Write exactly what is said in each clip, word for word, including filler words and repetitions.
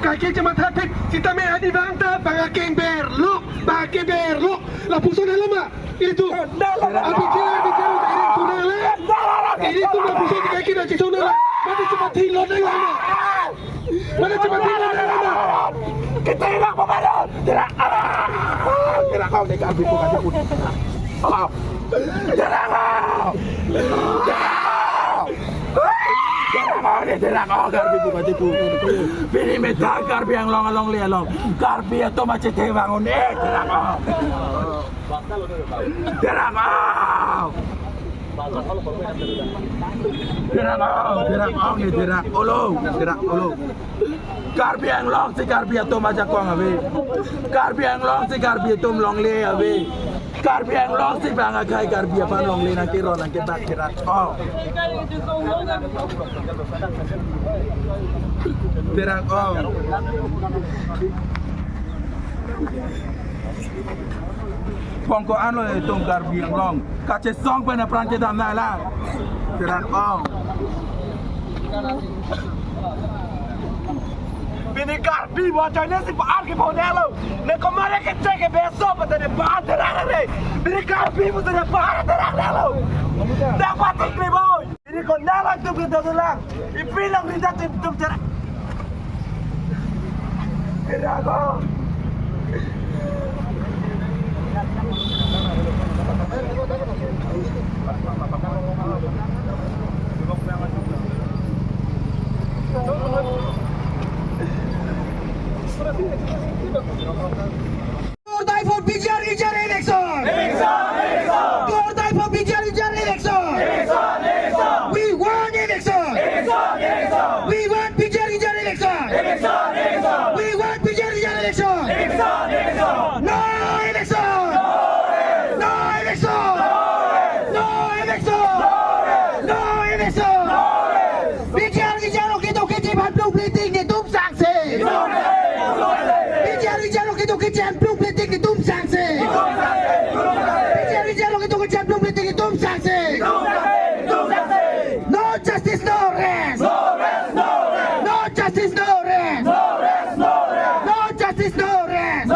Kake chematha thek sitame ani bang ta bang akeng berluk, bang akeng berluk. Lapuson helo ma? Itu. Abijir, abijir, abijir, tunang le. Ini tu lapuson kake na chisong nang le. Mati chepathinlo nang le ma? Mati chepathinlo nang le ma? Kita ini apa mana? Tidak. Ah! Tidak kau ni kami bukan pun. Ah! Tidak kau. Tidak kau ni, tidak kau, Karbi bukan tipu. Pini methang Karbi Anglong alongle along. Karbi atum achethe vang un-e, tidak kau. Tidak kau. Tidak kau, tidak kau ni, tidak. Olo, tidak, olo. Karbi Anglong si Karbi atum ajakong ave. Karbi Anglong si Karbi atum longle ave. Karbi Anglong si bang akhai Karbi aphan longle nangkeron nangketak, tidak kau. Tidak kau. Pongko anlo itum Karbi Anglong. Kachesong pen apran kedam nai lang. Tidak kau. Pini Karbi bo ajoine si ba-an kepon-elo. Ne komare kechek ke beso pata ne ba-an terang re. Pini Karbi bo tene ba-an terang lo. Dapat tik ni boy. Pini konat atum kedo dolang. Ipi long rida tim tum terang. Terang. Kordai for B J R election! Election! Election! Kordai for B J R election! Election! Election! We want election! Election! Election! We want B J R election! Election! Election! We want B J R election! Election! Election! No election! No election! No election! No election! B J R election! Okito kiti ban blue bleeding ni tum sangse! B J R election! Okito kiti ban blue bleeding ni tum sangse! B J R election! Okito kiti ban blue bleeding ni tum sangse! No justice, no rest! No justice, no rest! No justice, no rest!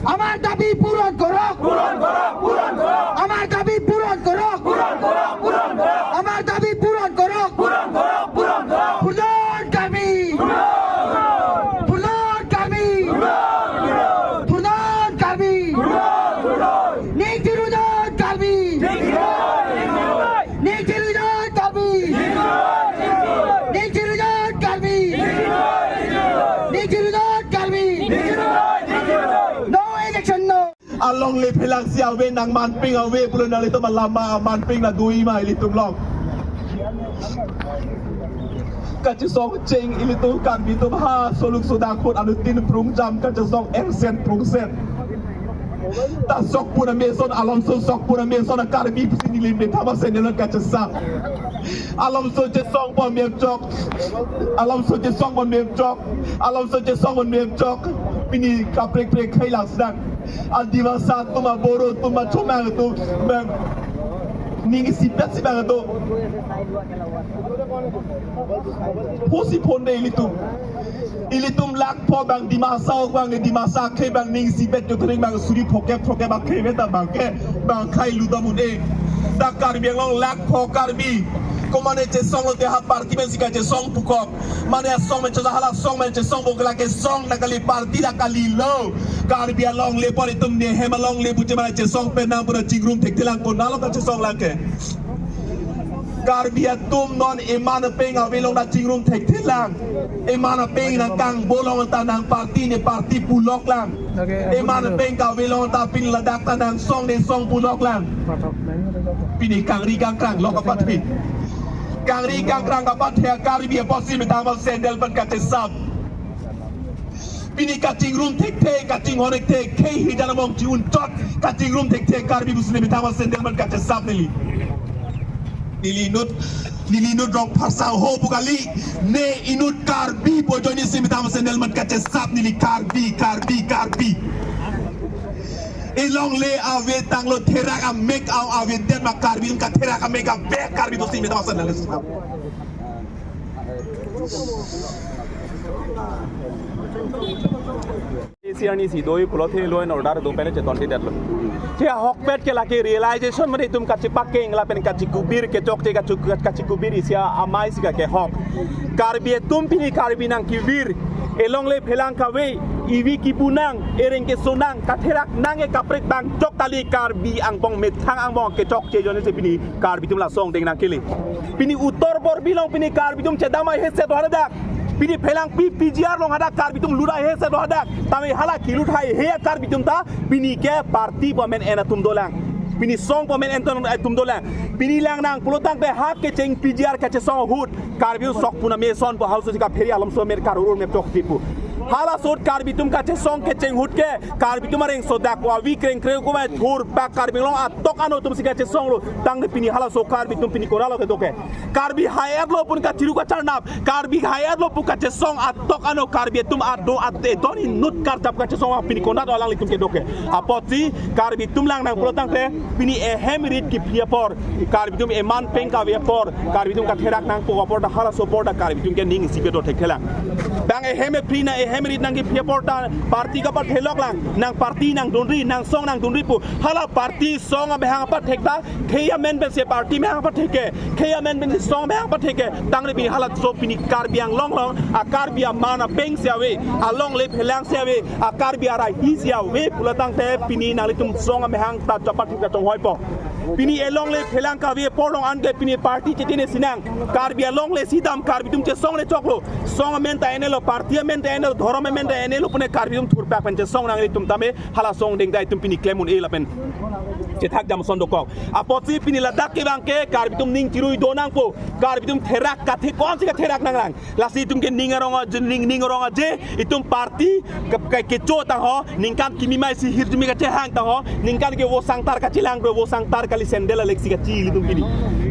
Amar dabi puron korok! Puron korok, puron korok! Amar dabi puron korok! Puron korok, puron korok! Amar dabi puron korok! Puron korok, puron korok! Purnon Karbi! Purnon Karbi! Purnon Karbi! Ning tirunon Karbi! Ning tirunon Karbi! Ning tirunon Karbi! Ning tirunon Karbi! No election, no! Alongle phelang si ave nang manping ave pulo nanglitum alama manping na dui ma ilitum long. Kachesong cheng ilitum Karbi atum ha soluk sodak khut anutin prungjam kachesong ersen prungsen. Ta sok pura meson alomso sok pura meson a Karbi pusi neli methang ma sendel kachesap. Alomso chesong pon mem chok. Alomso chesong pon mem chok. Alomso chesong pon mem chok. Pini kaprek prek khai lang sedang. A Dimasa atum a Boro atum a Chomang atum. Bang. Ning isipet si bang atum. Pusi phone de ilitum. Ilitum lakh pho bang Dimasa ok bang Dimasa akhei bang ning isipet jotring bang suri phokep phokep akhei beta bang ke bang khai luta mun e. Ta Karbi Anglong lakh pho Karbi. Komane chesong lote ha party pensi kachesong pukok. Mane asong pen chesong hala song pen chesong bokla kesong na kali party na kalilo. Karbi alongle pon itum ne hem alongle puche mane chesong pen nang pura chingrum thekthelang konatlo kachesong lang ke. Karbi atum non eman peng avelong na chingrum thekthelang. Eman peng nang kangbolong ta nang party ne party pulok lang. Eman peng kavelong ta pini ladak ta nang song ne song pulok lang. Pini kangri kangkrang lok apathe. Kangri kangkrang apathe Karbi apotsi methang ma sendel pen kachesap. Pini kachingrum thekthe, kachinghon thekthe, khei hijan among chi-un chot, kachingrum thekthe Karbi pusi ne methang ma sendel pen kachesap neli. Neli inut, neli inut rong pharsa ho pu kali, ne inut Karbi pu ajoine si methang ma sendel pen kachesap neli Karbi, Karbi, Karbi. Elongle ave tanglo therak amek au ave den ma Karbi un katherak amek ave Karbi pusi methang ma sendel pen kachesap. Isi arnisi doi pulote law and order do pen cheton tidetlo. Te ahokpet ke lake realization mane itum kachipakeng lapen kachikubir kechokche kachi-, kachikubir isi amei si kehok. Karbi atum pini Karbi nangkevir, elongle phelang kave, evi kipu nang, ereng keso nang, katherak nang, ekaprek abang chok kali. Karbi angbong methang angbong kechokche ajoine si pini Karbi atum la song deng nangkele. Pini Uttar Borbil along pini Karbi atum chedam haihe se do hadak. Pini phelangpi P G R along hadak Karbi atum lut haihe se do hadak. Tame hala kelut haihe Karbi atum ta pini ke party pu amen en atum dolang. Pini song pu amen en atum dolang. Pini lang nang pulo tangte ha kecheng P G R kachesong ahut Karbi atum sok puna meson pu halaso si kaphere alom so mer karur mer chok kipu. Halaso ahut Karbi atum kachesong kecheng ahut ke Karbi atum areng sodak wa wi kreng kreng kumai thur pak Karbi Anglong atok ano atum si kachesonglo. Tangte pini halaso Karbi atum pini konatlo kedo ke. Karbi hai-etlo pu kachiru kacharnap. Karbi hai-etlo pu kachesong atok ano Karbi atum ado ade don inut karjap kachesong pini konat alanglitum kedo ke. Apotsi Karbi atum lang nang pulo tangte pini ehem rit kephi apor, Karbi atum eman peng kave apor, Karbi atum katherak nangpo apor ta halaso apor ta Karbi atum ke ning isi kedo thekthelang. Bang ehem epri na ehem rit nangkephi apor ta party kapathelok lang, nang party nangdunri, nang song nangdunri pu. Hala party song amahang apathek ta khei amen pensi party amahang apathek ke, khei amen pensi song amahang apathek ke. Tangte pini halaso pini Karbi Anglong along a Karbi aman apeng si ave, alongle phelang si ave, a Karbi arai hi si ave pulo tangte pini nanglitum song amahang ta chapat thik ta chonghoipo. Pini elongle phelang kave apor along anke pini party chetine sinang. Karbi alongle si dam Karbi atum chesong le choklo. Song amen ta enelo, party amen ta enelo, dhorom amen ta enelo pune Karbi atum thurpak pen chesong nanglitum tame hala song deng ta itum pini klem un-e lapen chethak jam ason dokok. Apotsi pini ladak ke bang ke Karbi atum ning chirui do nangpo. Karbi atum therak kathe konsi katherak nanglang. Lasi itum ke ning arong aje, ning, ning arong aje, itum party ke, ke, kecho tangho, ningkan kimi mei si hirjume kachehang tangho, ningkan ke vo sangtar kachelang, vo sangtar kali sandal alek si kachi ilitum pini.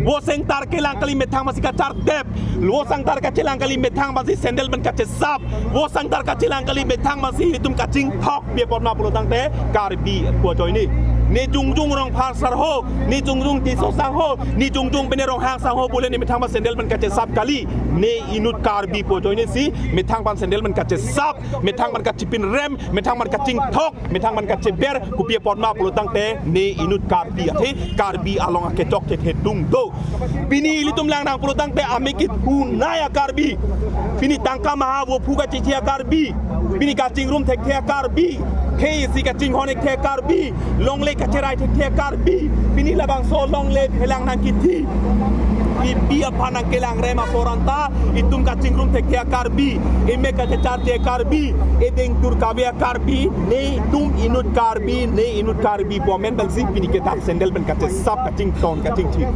Vo sangtar kelang kali methang masi kachartep, vo sangtar kachelang kali methang masi sandal pen kachesap, vo sangtar kachelang kali methang masi itum kachingthok pi apot ma pulo tangte Karbi pu ajoine. Ne jongjong Rongphar sar ho, ne jongjong Tisso sang ho, ne jongjong pene Ronghang sang ho pule ne methang ma sandal pen kachesap kali. Ne inut Karbi pu ajoine si methang pan sandal pen kachesap, methang pan kachipinrem, methang pan kachingthok, methang pan kacheber, kopi apot ma pulo tangte ne inut Karbi athe, Karbi along akechokche thedung do. Pini ilitum lang nang pulo tangte amekit hu nai a Karbi. Pini tangka maha vo phu kachithe a Karbi. Pini kachingrum thekthe a Karbi. Khei si kachinghon thekthe a Karbi. Longle kacherai thekthe a Karbi. Pini labangso longle phelang nangkithi. Ipi aphan nangkelang rem apor anta itum kachingrum thekthe a Karbi. Emek kachecharche a Karbi. Edeng tur kave a Karbi. Ne itum inut Karbi. Ne inut Karbi pu amen pensi pini ke dak sandal pen kachesap kachingthon kachingthi.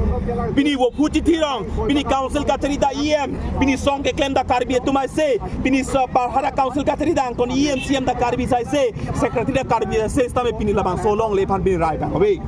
Pini vo phu chithi rong. Pini council kachari ta E M, pini song keklem ta Karbi atum aise, pini so parhara council kachari ta angton E M C M ta Karbi aise, secretary ta Karbi aise, sitame pini labangso longle aphan pini rai abang ave.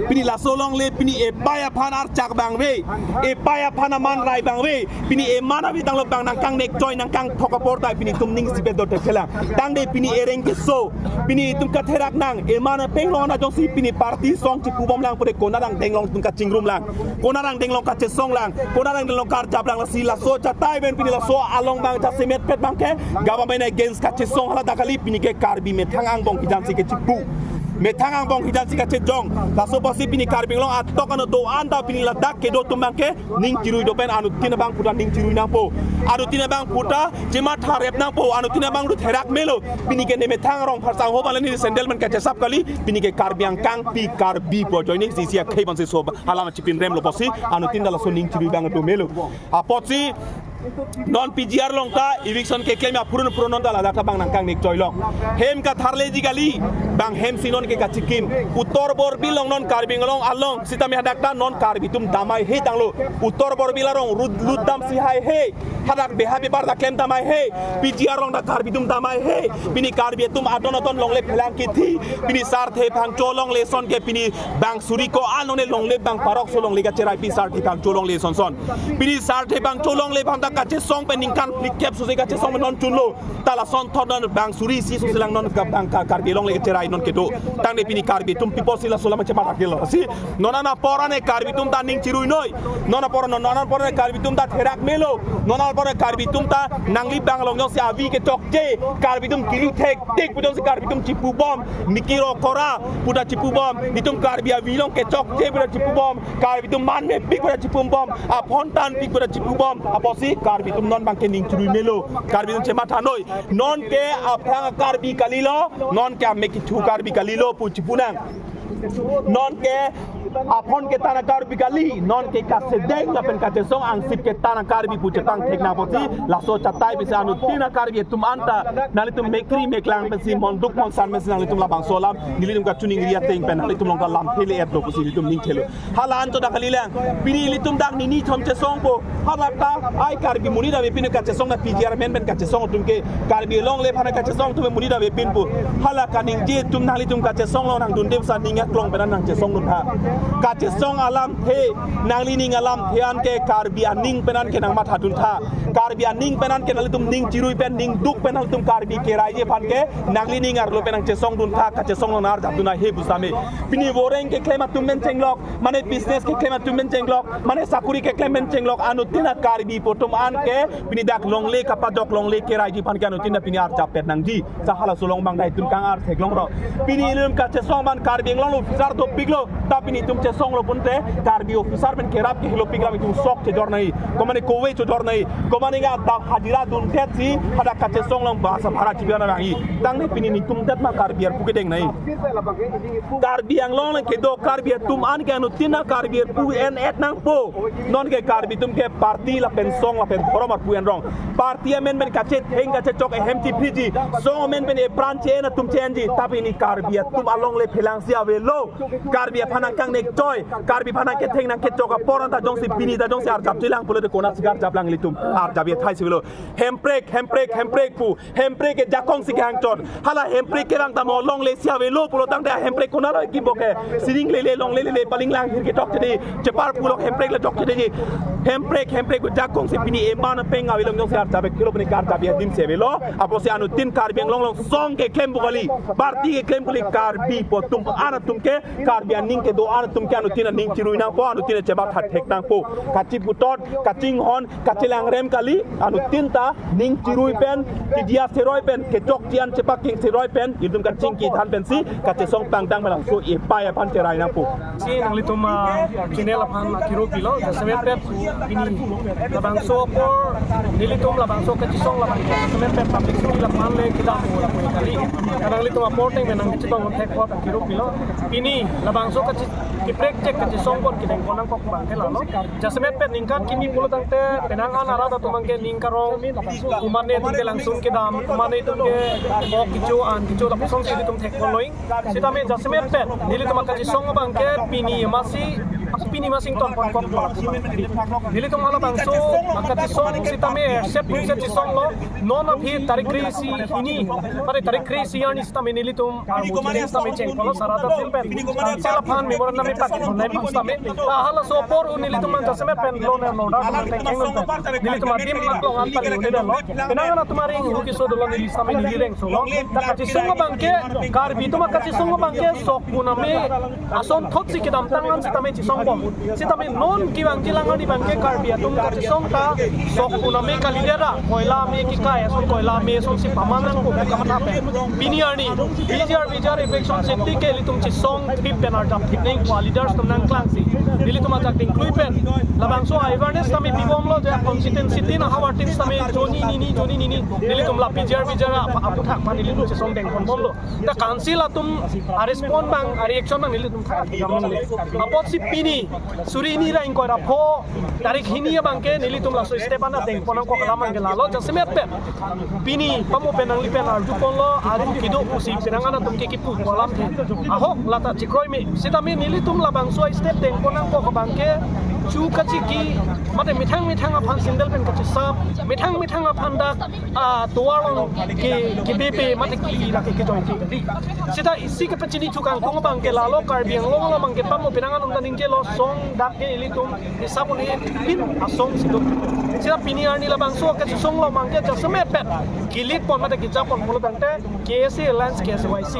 Pini laso longle pini epai aphan archak abang ave, epai aphan aman rai abang ave, pini eman ave tanglo bang nangkangnek choi nangkangthok apor ta pini itum ning sipet do thekthe lang. Tangte pini ereng keso, pini itum katherak nang, eman apeng long na jongsi pini party song chipubom lang pure konat angdeng along itum kachingrum lang. Konat angdeng along kachesong lang, konat angdeng along karjap lang, lasi laso achatai pen pini laso along bang jasemet pet bang ke government against kachesong hala dak kali. Pini ke Karbi methang angbong hijan si kechipu, methang angbong hijan si kachejong. Laso apotsi pini Karbi Anglong atok ano do-an ta pini ladak kedo atum bang ke ning chirui do pen anuttin abang puta ning chirui nangpo, anuttin abang puta chematha rep nangpo, anuttin abang do therak melo. Pini ke ne methang Rongphar sang ho bale ne sandal pen kachesap kali. Pini ke Karbi angkang pi Karbi pu ajoine si isi akhei bang si so alam chipinrem lo apotsi anuttin ta laso ning chirui abang do melo. Apotsi non P G R along ta eviction keklem aphrun aphrun non ta ladak ta bang nangkangnek choi long. Hem katharleji kali, bang hem si non ke kachikim. Uttar Borbil along non Karbi Anglong along sitame hadak ta non Karbi atum dam haihe tanglo. Uttar Borbil arong lut, lut dam si haihe. Hadak beha bepar ta klem dam haihe. P G R along ta Karbi atum dam haihe. Pini Karbi atum adon adon longle phelang kithi. Pini sarthe bang cholongle ason ke pini bang suri ko-an ne longle bang parok so longle kacherai pi sarthe bang cholongle ason son. Pini sarthe bang cholongle aphan ta Kachesong pen ningkan phlikep susi kachesong pen non chunlo. Ta lason thot non bang suri isi susi lang non ka bang ka Karbi Anglong le cherai non kedo. Tangte pini Karbi atum people si laso alam chemat akhel lo. Si non apor an Karbi atum ta ning chiruinoi. Non apor non non apor an Karbi atum ta therak melo. Non apor an Karbi atum ta nangli bang along jongsi avi kechokche. Karbi atum kilu thektik pu jongsi Karbi atum chipubom. Miki ro kora pu ta chipubom. Nelitum Karbi avi along kechokche pu ta chipubom. Karbi atum man mepik pu ta chipubom. Aphone tanpik pu ta chipubom. Apotsi Karbi atum non abangke ning chirui melo. Karbi atum chemathanoi. Non ke aphrang Karbi kalilo. Non ke amek kethu Karbi kalilo pu chipunang. Non ke aphone ketan Karbi kali. Non ke kasedeng lapen kachesong angsip ketan Karbi pu chepangthek nang apotsi. Laso chatai pisi anuttin Karbi atum anta nanglitum mekri meklang pensi monduk monsan pensi nanglitum labangso alam nelitum kachiningri ateng pen nanglitum along ta lamthe le-et lo pusi nelitum ning thelo. Hala anchot ta kalilang. Pini nelitum dak nini thom chesongpo. Hala ta ai Karbi monit avepin kachesong na P G R amen pen kachesong atum ke Karbi Anglong le aphan kachesong atum monit avepinpo. Hala kaningje atum nanglitum kachesong along nangdunde sa ning aklong pen nangchesongdun tha. Kachesong alamthe, nanglining alamthe an ke Karbi aning pen an ke nangmathadun tha. Karbi aning pen an ke nanglitum ning chirui pen ning duk pen nanglitum Karbi keraiji aphan ke nanglining arlo pen nangchesongdun tha, kachesong along nangarjapdun ahe pusitame. Pini boreng keklem atum pen chenglok, mane business keklem atum pen chenglok, mane sakuri keklem pen chenglok, anuttin Karbi apotum an ke pini dak longle kapajok longle keraiji aphan ke anuttin pini arjap pet nangji. Sa halaso along abang dai atum kang-ar theklong ro. Pini nelitum kachesong abang Karbi Anglong officer dopiklo. Ta pini nelitum chesonglo pute Karbi officer pen kerap ke helopik lam itum sok chejor nai. Komane kove chejor nai. Komane ga dak hajira dundet si hadak kachesong along bus bhara chipian nangji. Tangte pini nelitum det ma Karbi arpu kedeng nai. Karbi Anglong le kedo Karbi atum an ke anuttin Karbi arpu en-et nangpo. Non ke Karbi atum ke party lapen song lapen dhorom arpu enrong. Party amen pen kachetheng kachechok ehem chiphiji. Song amen pen epran che-en atum che-enji. Ta pini Karbi atum along le phelangsi avelo. Karbi aphan nangkangnek choi. Karbi aphan nangketheng nangkechok apor an ta jongsi pini ta jongsi arjap chelang pulote konatsi arjaplang nelitum. Arjap ye thai si avelo. Hemprek, hemprek, hemprek pu. Hemprek ke jakong si kehang chot. Hala hemprek ke rang tamo longle si avelo pulo tangte hemprek konat lo kimbo ke. Sining lele longle lele paling lang hirke tok chede. Chepar pulo hemprek le tok chede. Hemprek, hemprek pu jakong si pini eman peng avelo jongsi arjap kilo pini arjap adim si avelo. Apotsi anuttin Karbi Anglong along song keklem pu kali. Party keklem pu kali Karbi apotum an atum ke Karbi aning kedo an atum ke anuttin ning chirui nangpo, anuttin chematha thek nangpo. Kachiputot, kachinghon, kachelangrem kali, anuttin ta ning chirui pen, kedia seroi pen, kechokche an chepaking seroi pen, itum kachingki than pensi, kachesong pangdang malangso epai aphan cherai nangpo. Si nanglitum, ah, channel aphan akiro pilo, jasemet pet pini labangso apor, nelitum labangso kachesong labang, jasemet pet public suri laphan le kedam lapu kali. Karena nanglitum apor teng menang kachesong thek pot akiro pilo. Pini labangso kachi-, kaprek chek kachesong pon kedeng pon nangkok abang ke lalo. Jasemet pet ningkan kimi pulo tangte penang an arat atum abang ke ning karong, komatne atum ke langsung kedam, komatne atum ke ok kecho an kecho lapuson si nelitum thek pon loi. Sitame jasemet pet nelitum akachesong abang ke pini masi, pini masi ington pon kok. Nelitum halabangso akachesong sitame accept kachesong lo. Non aphi tarik kre-isi hini, pada tarik kre-isi arni sitame nelitum armu chini sitame chengkolo saratat pen. Council aphan memorandum ipakethon nai pu sitame. Ta halaso apor un nelitum an jasemet pen law and order pen tengkeng non pen. Nelitum adim aklong an pali un-edetlo. Penang an atum aring hu keso dolo neli sitame neli reng solo. Ta kachesong abang ke, Karbi atum akachesong abang ke sok puname ason thot si kedamtang an sitame chesongbom. Sitame non kevangji lang arni abang ke Karbi atum kachesong ta sok puname kalidet ra, koila ame kekai ason koila ame ason si paman nangpo pu kamatha pen. Pini arni, P G R V G R eviction safety ke ilitum chesong thip pen arjap thip nangji pu aleaders atum nangklangsi. Nelitum ajak dingklui pen. Labangso awareness tame pibomlo je constituency tin ahavar tin tame joni nini, joni nini. Nelitum la P G R V G R ap-, aphuthak aphan nelitum chesong dengponbomlo. Ta council atum arespond abang, areaction abang nelitum thak. Apotsi pini, suri hini ra ingkoi ra pho, tarik hini abang ke nelitum laso step an dengpon nangkok alam abang ke lalo, jasemet pen. Pini, pamo pen nangli pen arjuponlo, aru kedo pusi penang an atum ke kipu pu alamthe. Ahok, lata chikroime. Sitame nelitum labangso step dengpon nangkok abang ke, Chu kachiki, mate methang methang aphan sandal pen kachesap, methang methang aphan dak, ah, tovar along ke, kebepe, mate ke-i lake kejoine kali. Seta isi kepachini thu kangtung abang ke lalo Karbi Anglong along abang ke pamo penang anung ta ningjelo, song dak ke ilitum hisap un-e pin asong si do. Seta pini arni labangso kachesong along abang ke jasemet pen kilit pon mate kejap pon pulo tangte K S A Alliance, K S A Y C.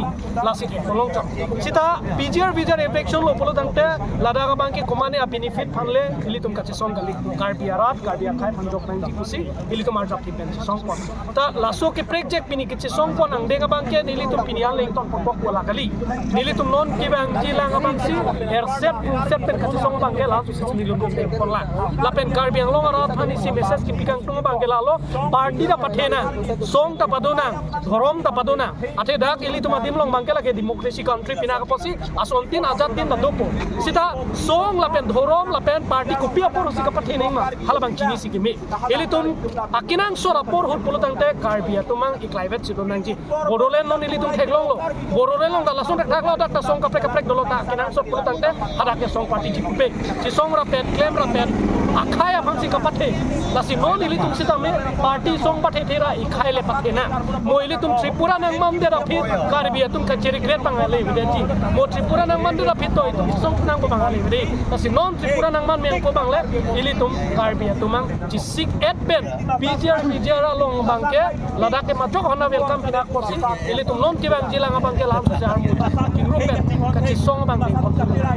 Lasi theklong chot. Seta P G R V G R eviction lo pulo tangte ladak abang ke komane a-benefit aphan le ilitum kachesong kali. Karbi arat, Karbi akhei aphan jok nangji pusi ilitum arjap kipen chesong pon. Ta laso keprek jek pini kachesong pon angdeng abang ke ilitum pini aleng ton pokok wala kali. Ilitum non kevangji lang abang si hersep set pen kachesong abang ke laso si ilitum pon lang. Lapen Karbi Anglong arat aphan isi message kipi kangtung abang ke lalo party ta pathenang, song ta padonang, dhorom ta padonang. Athe dak ilitum adim along abang ke lake democracy country pini apotsi asontin ajat tin ta dopo. Seta song lapen dhorom lapen party kopi apor si kapathenang ma, halabang chinisi keme. Ilitum akenangsot apor ahut pulo tangte Karbi atum abang iklaivet si do nangji. Bodoland non ilitum theklonglo. Bodoland along ta lason thakthak lo, dak ta song kaprek kaprek dolo, ta akenangsot pulo tangte hadak ke song party chipupe. Si song rapet, klem rapet, akhei aphan si kapathe. Lasi non ilitum sitame party song pathethe ra ikhei le pathenang. Mo ilitum Tripura nangmandet aphi Karbi atum kacheregret abang ale avedet ji. Mo Tripura nangmandet aphi to itum song nangpo abang ale avedet. Lasi non Tripura nangman mengpo abang le ilitum Karbi atum abang chesik et pen P G R V G R along abang ke ladak ke majok hona welcome pini apotsi ilitum non kevangji lang abang ke lam sese armu kingrup pen kachesong abang ke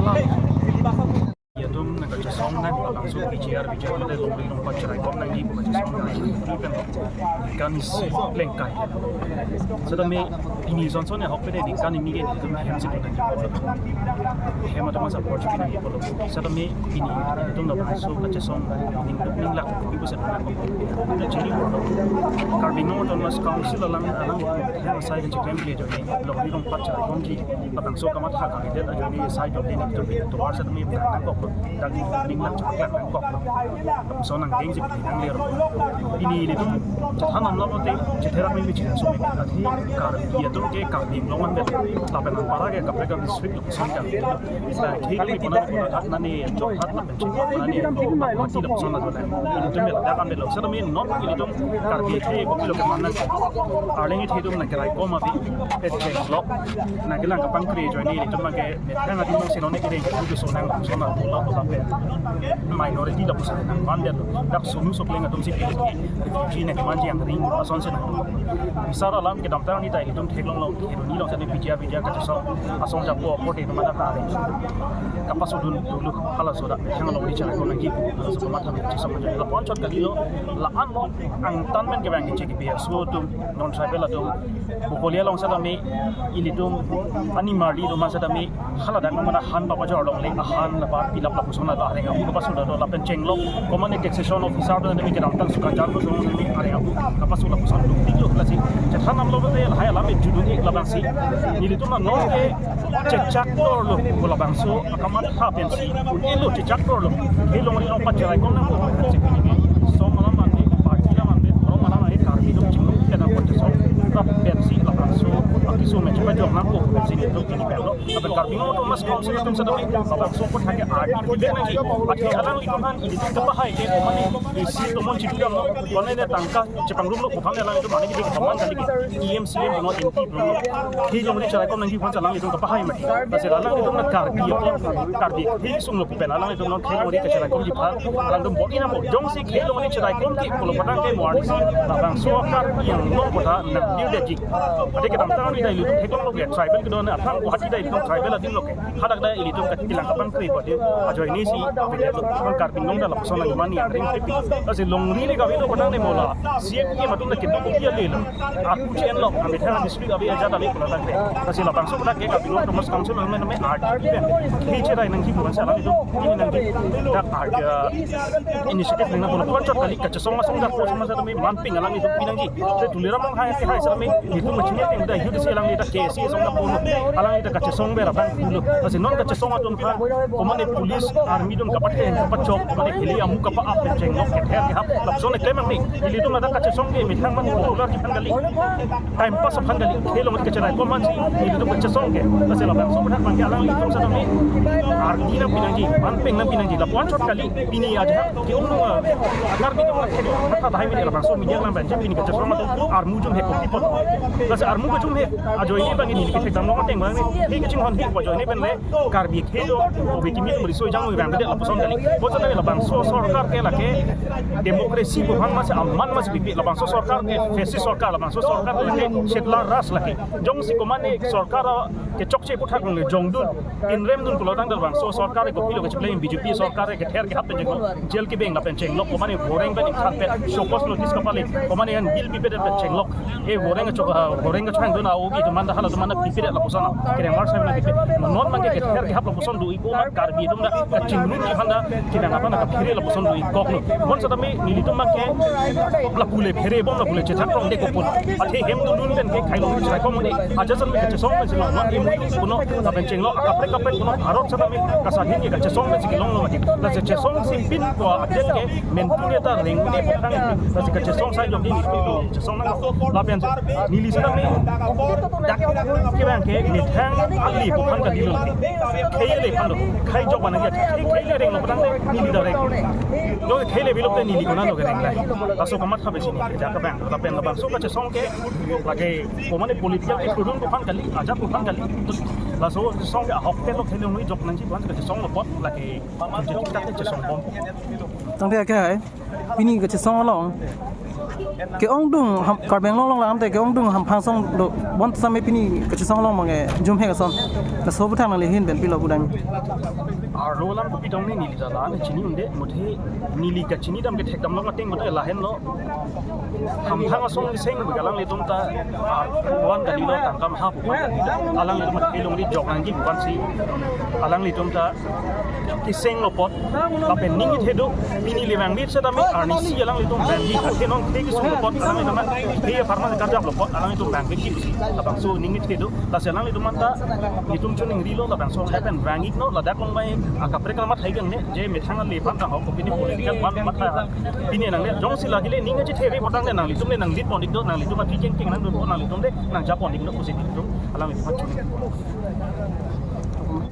lam. Ilitum nangkachesong nang labangso P G R V G R mate longri longpat cheraikom nangji pu kachesong nang pen kan isi plengkai. Setame pini sonson ya hokpede di kan ini ke ilitum hem si nangji. Hem atum support si nangji pulo. Setame pini ilitum labangso kachesong ning ninglak ibu setame. Ilitum chini pulo. Karbi Anglong Autonomous Council alang alang hem sai kacheklem kle ajoine longri longpat cheraikomji labangso kamatha kalidet ajoine sai ajoine ilitum pini tovar setame nangkok, dak ninglak chaklang nangkok. Lapuson angdeng si pini nanglero. Pini ilitum chethan amlo te chetherak ni bichi so me athe Karbi atum ke Karbi Anglong an det. Lapen para ke kaprek district lapuson kan. Sa khei ni kona kona hat nani Jorhat lapen chingkok nani Guwahati lapuson na dole. Ilitum bela dak kan belo. Setame non ilitum Karbi the kopilo keman nang. Arleng the atum nangkeraikom api pet cheng lok. Nangkelang kapangkri ajoine ilitum abang ke methang adim si non ne kereng ke tujuh sonang sonang pula pula pe. Minority lapuson nangmandet. Dak sunu sokleng atum si P H P refugee nangmanji angring ason si nang. Bisar alam kedamtang arni ta ilitum theklonglo, Kheroni along setame P G R V G R kachesong asong japo apor te mana ta ari. Kapasodun dulu halaso dak methang along di chara konang ki. Halaso kamatha kachesong ajoine lapu-an chot kalilo, la-an angtan pen kevang keche kepi aso atum, non tribal atum, Bokolia along setame ilitum ani marli atum setame haladak mana han baba jor along le han laba pilap lapuson la areng apu kapaso do lapen chenglok komane taxation officer do setame kedamtang suka jar do setame areng apu kapaso lapuson do tiklo lasi chethan amlo te lahai alam judun ik labangsi ilitum non ke chechak dorlo labangso akamatha pensi un-elo chechak dorlo ke longri longpat cheraikom nangpo. Song alam ante, party alam ante, dhorom alam ante, Karbi atum chingrum ke nangpo chesong rap pensi labangso akiso me chepajok nangpo pensi ilitum pini pen lo. Lapen Karbi Anglong Autonomous Council atum setame labangso apor thake art event nangji. Athe alanglitum aphan ilitum kapahai ke mane isi tomon chidudam lo, mane ne tangka chepangrumlo, kophan alanglitum mane kidi kapaman kali ke E M, C E M, no M P, no. Khei longri cheraikom nangji aphan alanglitum kapahai mati. Lasi alanglitum na Karbi apor, Karbi khei sunglo pen alanglitum non khei longri kachelaikomji aphan alangtum bor-i nangpo. Jongsi khei longri chelaikomji pulo patang ke mo arni si labangso Karbi Anglong kota nangdirdetji. Athe kedamtang arni ta ilitum theklonglo ke tribal kedo ne aphrang Guwahati ta ilitum tribal adim lo ke. Hadak ta ilitum katilang kapangkri ko adim ajoine si avedetlo. Karbi Anglong ta lapuson nangmani angring pipi. Lasi longri le kave lo patang ne mo la C M P atum ta kedo kopi ale lo. Aku chen lo, amethang district ave ajat ave pulo tangte. Lasi labangso pulo ke Karbi Anglong Autonomous Council name name art event. Khei cherai nangji pulo sa alanglitum, ini nangji dak art, uh, initiative nang pulo. Kon chot kali kachesong asong dak pulo sama setame manping alanglitum pi nangji. Te Tuliram Ronghang ke hai setame ilitum machine ting da U D C alanglitum ke si song dak pulo. Alang Ita kachesong ber abang pulo. Lasi non kachesong atum aphan, komane police, army atum kapathe, kapachok, komane heli amu kapa-ap pen chenglok kether kehap, lapuson eklem nangji. Ilitum ladak kachesong ke methang man popular aphan kali, time pass aphan kali, khei along kacherai pon man si, ilitum kachesong ke. Lasi labangso aphuthak abang ke alanglitum setame ardi nangpi nangji, manpeng nangpi nangji, lapu-an chot kali, pini ajahak ke-ong nung, ah, Karbi atum la khek, hata dahai mini labangso media alam pen je pini kachesong atum armu jumhek kopi apot. Lasi armu kachumhek ajoine abang neli kethekdam long ateng abang neli kachinghon hik ajoine pen le Karbi akhei ajo, obi kimi atum riso ejang abang bede lapuson kali. Bo setame labangso sorkar ke lake democracy pu aphan masi aman masi pipe, labangso sorkar ke fascist sorkar, labangso sorkar lake Hitler Raj lake. Jongsi komane sorkar kechokche aphuthak nang jongdun, inremdun pulotangte labangso sorkar kopilo kachepleng, B J P sorkar kether kehap pen chenglok, jail kebeng lapen chenglok, komane voreng pen ingthar pen, show cause notice kapale, komane an bill pipedet pen chenglok. E voreng chok, ah, voreng chok hangdun a-obi atum manda hala atum manda pipedet lapuson na. Kereng mar sai na pipe. Non abang ke kether kehap lapuson do-ikpo, mat Karbi atum ta kachingrum aphan ta, kedang aphan ta kaphere lapuson do-ikkoklo. Bon setame nelitum abang ke lapu le phere bom, lapu le chethak rong de kopon. Athe hem dundun pen ke khei along chethak kom de. Aja setame kachesong pensi long non imu puno, lapen chenglok akaprek kaprek puno, Bharat setame kasadhin ke kachesong pensi kelonglo mati. Lasi chesong si pinpo adet ke mentu neta rengde pekang, lasi kachesong sai jok di, chesong nang lapen neli setame dak kevang ke methang ali pu aphan kalilo. Khei le aphan do, khei jok mana ya, khei le renglo aphan le neli da reng. Lo khei le bilok le neli konat lo kereng lai. Laso kamatha pensi neli ajahak kevang, lapen labangso kachesong ke lake komane political ke prudent pu aphan kali, ajat pu aphan kali. Laso song ke ahok ke lo khei le nui jok nangji pu aphan kachesonglo apot lake. Jik tak kachesong bom. Tangte ake hai. Pini kachesong along ke-ongdung ham, Karbi Anglong along lamte ke-ongdung hamphang asong do, bon setame pini kachesong along abang ke jumhek ason. Laso aphuthak nangli ahin pen pilo pudam? Arlo alam kopi tong ne neli ta la-an chini un-e, muthe neli kachini dam kethekdam long ateng muthe lahenlo. Hamphang asong keseng alanglitum ta, ah, wan kalilo, tangka maha pu aphan kalilo. Alanglitum ta kelongri jok nangji pu aphansi alanglitum ta kesenglo apot. Lapen ning kethe do, pini le vangvit setame arnisi alanglitum vangvit, athe non khei kesunglo apot alanglitum ta khei apharman karjaplo apot alanglitum vangvit ke pusi labangso ning kethe do. Lasi alanglitum anta nelitum choningrilo, labangso lapen vang-iknon, ladak along abang akaprek kamatha-ik angne, je methang ale aphan ta ho, kopine political aphan matha. Pine nangne, jongsi lagi le ning chethe ri apot nangne nanglitum le nanglip pon-ik do, nanglitum aphi kengkeng nangdun pon, nanglitum le nangja pon-ik do pusi nelitum alanglitum choning.